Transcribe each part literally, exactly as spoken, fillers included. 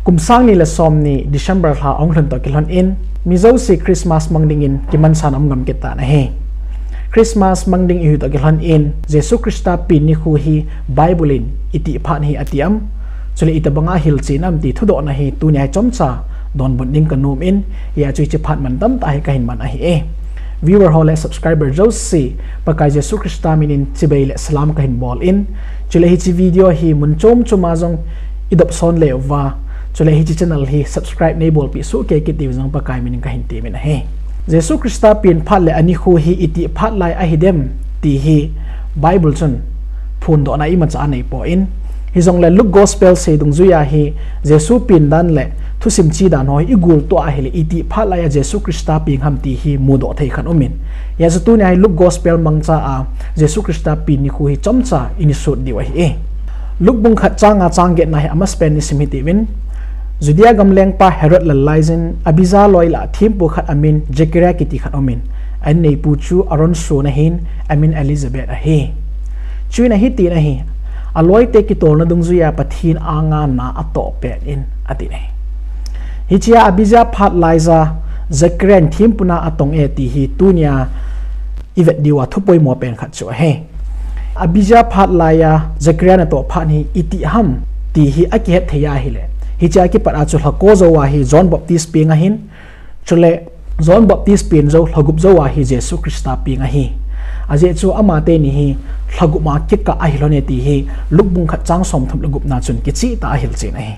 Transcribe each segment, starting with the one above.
Kum sang ni le som ni December lha ahung lhun toh kilhon in, mi jouse Christmas mang dingin kimansa na um ngam kit tan ahi. Christmas mang ding ihi toh kilhon in, Jesu Christa pen nikho hi Bible in itih phat hi ati am, chule itobanga hilchen am ti thudohna hi tunia hi chomcha donbut ding kanom in, hia chu hiche phat mantam tah hi kahin man ahi e. Viewer ho le subscriber jouse, Pakai Jesu Christa min in chibai le salam kahin bol in, chule hiche video hi mun chom choma jong idop son le uva, chule hiche channel hi subscribe neibolpeh soh kei kit diu jong Pakai min in kahin temin ahi. Jesu Christa pen phat le anikho hi itih phat lai ahidem ti hi Bible chun phondohna imacha aneipoi, hijongle Luke Gospel sei dungjuia hi Jesu pen dan le thusim che dan ho hi igol toh ahile itih phat laiya Jesu Christa peng ham ti hi mudoh thei khat umin, hia chu tunia hi Luke Gospel mangcha a Jesu Christa pen nikho hi chomcha ini sut diu ahi e. Luke bung khat chang nga chang getna hi amasapen isim hitiuvin, Judea gam lengpa Herod lallaiyin Abijah loi lah a thempu khat amin Zechariah kiti khat umin, a inneipu chu Aaron son ahin, amin Elizabeth ahi. Chuin ahitin ahi, aloite kitolna dungjuia Pathen anga na atoh pet in atin ahi. Hichea Abijah phat laiya Zechariah in thempu na atong e ti hi tunia ivet diuva thupoimo pen khat chu ahi. Abijah phat laiya Zechariah natoh phat hi itih ham ti hi akihet thei ahile, hichea kipat a chu lhako jouva hi John Baptist peng ahin, chule John Baptist pen jou lhagup jouva hi Jesu Christa peng ahi. Ajeh chu amateni hi lhagup a kikah ahilhon e ti hi Luke bung khat chang somthum le gupna chun kichehtah a ahilchen ahi.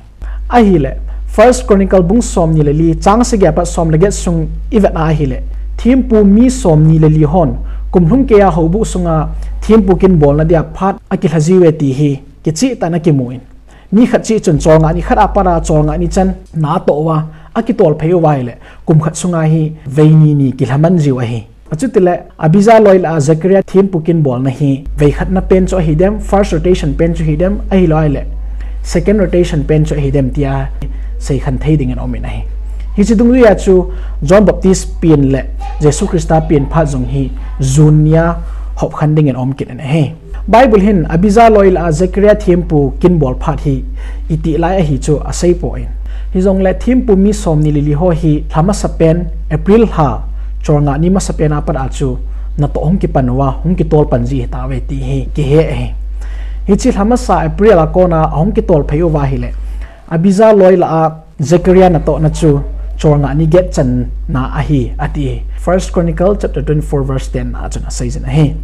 Ahile, First Chronicle bung somni le li chang sagi apat som le get sung ivet a ahile, thempu mi somni le li hon kum lhung keiya houbuh sunga thempu kin bolna dia phat akilha jiuve ti hi kichehtah in akimun, mi khat cheh chun cholngah ni khat apat a cholngah ni chan na atoh uva akitol phei uva ahile, kum khat sunga hi vei ni ni kilhaman jiu ahi. Achutile Abijah loi lah a Zechariah thempu kin bolna hi veikhatna pen chu ahidem, first rotation pen chu ahidem, ahilou ahile second rotation pen chu ahidem tia seikhen thei dingin aumin ahi. Hiche dungjuia chu John Baptist pen le Jesu Christa pen phat jong hi June nia hopkhen dingin aum kit in ahi. Bible hin Abijah loi lah a Zechariah thempu kin bol phat hi itih lai ahi chu aseipoi. Hijongle thempu mi somni le li ho hi lha masapen April lha cholngah ni masapen apat a chu natoh hung kipan uva hung kitol pan ji ahitauve ti hi kihe ahi. Hiche lha masa April a kona ahung kitol phei uva ahile, Abijah loi lah a Zechariah natohna chu cholngah ni get channa ahi ati. First Chronicle chapter twenty-four verse ten a chun aseijin ahi.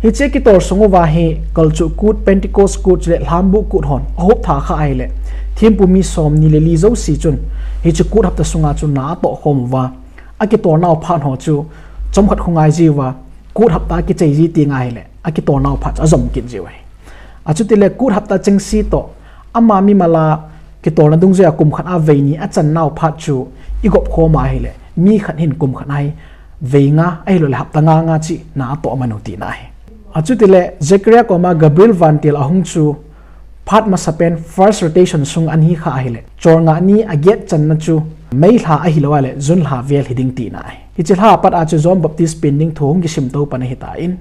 Hiche kitol sung uva hi kalchuh kut, Pentecost kut chule lhambuh kut hon ahop tha kha ahile, thempu mi somni le li jouse chun hiche kut hapta sunga chu na atoh khom uva, akitolnau phat ho chu chomkhat khongai jiuva, kut hapta kichai ji teng ahile akitolnau phat chu ajom kit jiu ahi. Achutile kut hapta chengse toh ama mimal a kitolna dungjuia kum khat a vei ni achannau phat chu igop khom ahile, mi khat hin kum khat a hi vei nga ahiloule hapta nga nga cheh na atoh man u tina ahi. Achutile Zechariah koma Gabriel vantil ahung chu phat masapen first rotation sung ahin kha ahile, cholngah ni aget channa chu May lha ahilou ahile June lha vel hiding tina ahi. Hiche lha apat a chu John Baptist pen ding thu hung kisimtou pan ahitan,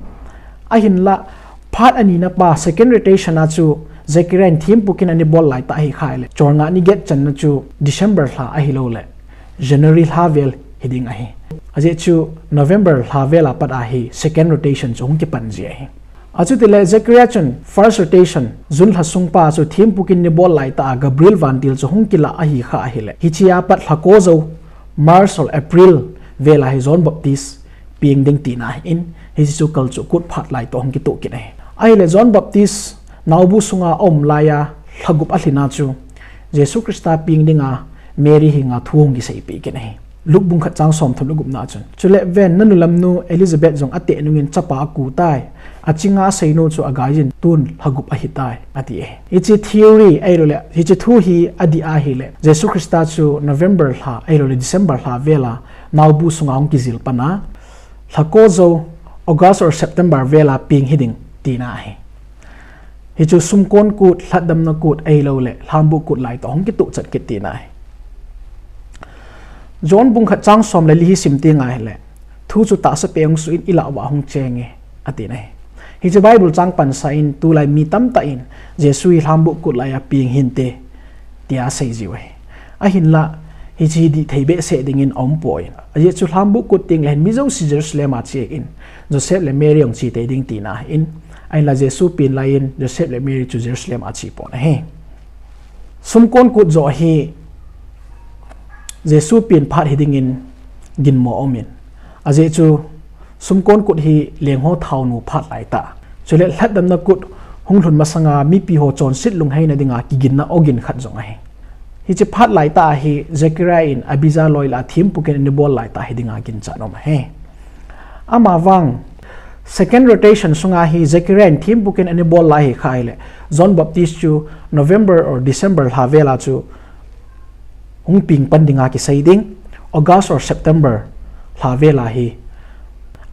ahinla phat anina pa second rotation a chu Zechariah in thempu kin ana bol laitah ahi kha ahile, cholngah ni get channa chu December lha ahiloule January lha vel hiding ahi. Ajeh chu November lha vel apat a hi second rotation chu hung kipan ji ahi. Achutile Zechariah chun first rotation June lha sung pa chu thempu kin ana bol laitah a Gabriel vantil chu hung kilah ahi kha ahile, hichea pat lhako jou March or April vel a hi John Baptist peng ding tina ahin, hiche chu kalchuh kut phat lai toh hung kitoh kit ahi. Ahile John Baptist naobu sunga aum laiya lhagup alhin a chu Jesu Christa peng dinga Mary henga thu hung kiseipeh kit ahi. Luke bung khat chang somthum le gupna chun, chule ven, nanu lamnu Elizabeth jong ateh nungin chapa akutai, achinga aseinu chu agaijin tun lhagup ahitai, ati ahi. Hiche theory ahiloule hiche thu hi adih ahile, Jesu Christa chu November lha ahiloule December lha vel a naobu sunga hung kijil pan a, lhako jou August or September vel a peng hiding tina ahi. Hichu sumkon kut, lhatdamna kut ahiloule lhambuh kut lai toh hung kitohchat kit tina ahi. John bung khat chang som le li hi sim teng ahile, thu chu tahsa peh hung suh in ilah uva hung chenge, atin ahi. Hiche Bible chang pansah in tulai mi tamtah in Jesu hi lhambuh kut laiya peng hinte tia asei jiu ahi. Ahinla, hiche hi dih thei behseh dingin aumpoi. Ajeh chu lhambuh kut teng le hin mi jouse Jerusalem a che in, Joseph le Mary jong che tei ding tina ahin. Ahinla Jesu pen lai in Joseph le Mary chu Jerusalem a che pon ahi. Sumkon kut joh hi Jesu pen phat hi dingin ginmo aumin. Ajeh chu sumkon kut hi lengho thaonu phat laitah. Chule lhatdamna kut hung lhun masanga mipi ho chonset lungheina dinga kiginna ogin khat jong ahi. Hiche phat laitah hi Zechariah in Abijah loi lah a thempu kin ana bol laitah hi dinga ginchat aum ahi. Amavang, second rotation sunga hi Zechariah in thempu kin ana bol lai hi kha ahile, John Baptist chu November or December lha vela chu hung peng pan dinga kisei ding, August or September lha vela hi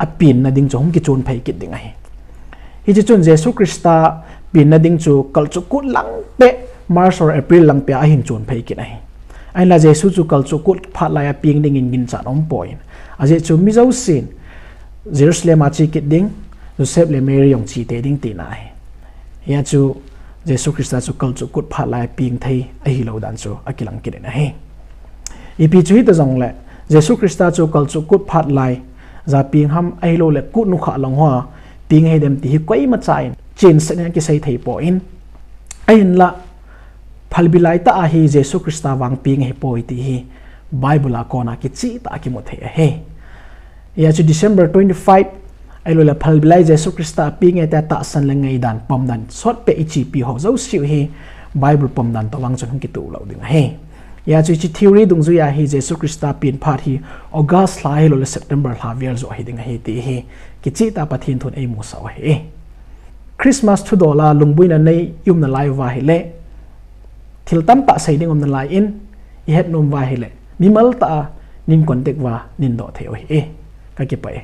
apenna ding chu hung kichon phei kit ding ahi. Hiche chun Jesu Christa penna ding chu kalchuh kut lang peh, March or April lang peh a ahin chon phei kit ahi. Ahinla Jesu chu kalchuh kut phat lai a peng dingin ginchat aumpoi. Ajeh chu mi jousen Jerusalem a che kit ding, Joseph le Mary jong che tei ding tina ahi. Hia chu Jesu Christa chu kalchuh kut phat lai a peng thei ahilou dan chu akilang kit in ahi. Ipi chu hita jongle, Jesu Christa chu kalchuh kut phat lai ja peng ham ahilouleh kut nukhah lang hoa peng ahi dem ti hi koimacha in chensetna kisei thei poi. Ahinla, phalbi laitah a hi Jesu Christa vang peng ahipoi ti hi Bible a kona kichehtah a kimu thei ahi. Hia chu December twenty-five, ahilouleh phalbi lai Jesu Christa peng e tia tahsan le ngaidan pomdan sotpeh ichepi ho jouse u hi Bible pomdan toh vang chun hung kitoh lou ding ahi. Hia chu hiche theory dungjuia hi Jesu Christa pen phat hi August lha ahilouleh September lha vel joh hi ding ahi ti hi kichehtah a Pathen thun eimusah u ahi. Christmas thudol a lungboina nei i um nalai uva ahile, thil tamtah sei ding um nalai in, ihet nom uva ahile, mimal tah a nin contact uva nin doh thei u ahi. Kakipah e.